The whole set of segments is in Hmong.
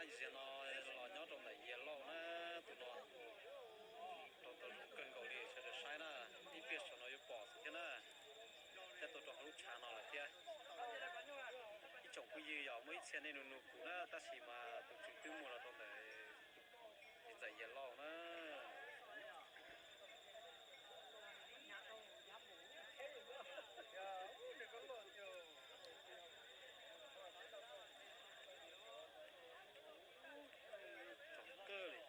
Ziag no los nyob rau ntawm Yias Lauj na, tus no rau tau zoo kawg nkaus li, sawv daws saib na, ib pliag saum no yuav pom xwb thiab na. Thiab tuaj rau hauv lub tshav no lawm thiab. Ib tsoom phooj ywg, yog muaj ib txhia nej nug nug kuv na, tab sis mas tus tswv twb muag los rau ntawm ntxawm Yias Lauj na. Tsaus kawg li.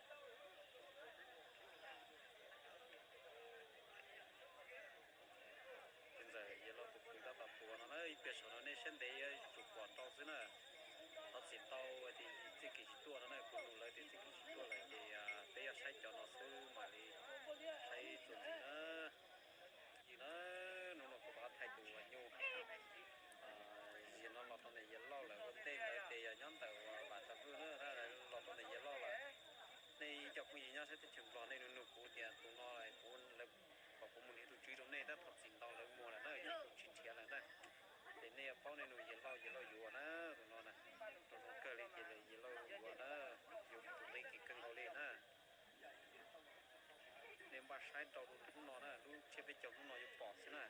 Tus ntxawm Yias Lauj tus kwv tab tom tuav no na, ib pliag saum no nej saib ntev yuav tsum pom tau xwb na. Thov txim ntau tias txij kev tsis tuaj no na, kuv nug lawv tias txij kev tsis tuaj lawm ces peb yuav saib cov no xwb mam li saib txuas ntxiv na. Yog na, hnub no kuv rov qab thaij tus uas nyuj ziag no los rau ntawm Yias Lauj lawm, ua ntej ntawd ces yog nyob ntawm uas Vam Tsav Vwj na, los rau ntawm Yias Lauj lawm. Nej cov phooj ywg nyob sab teb chaws Nplog nej nug nug kuv tias tus no kuv, lawv kom kuv mus nrhiav tus tswv rau nej, tab thov txim ntau lawv muag lawm na, yog kuv tsis nrhiav lawm na. Ces nej yuav paub nej nug Yias Lauj, Yias Lauj yuav na, tus no na, rau zoo kawg li ces Yias Lauj yuav na, yuav tus nqi kiv kawg nkaus li na. Nej npaj saib rau hnub no na, lub tsiab peb caug hnub no yuav pom xwb na.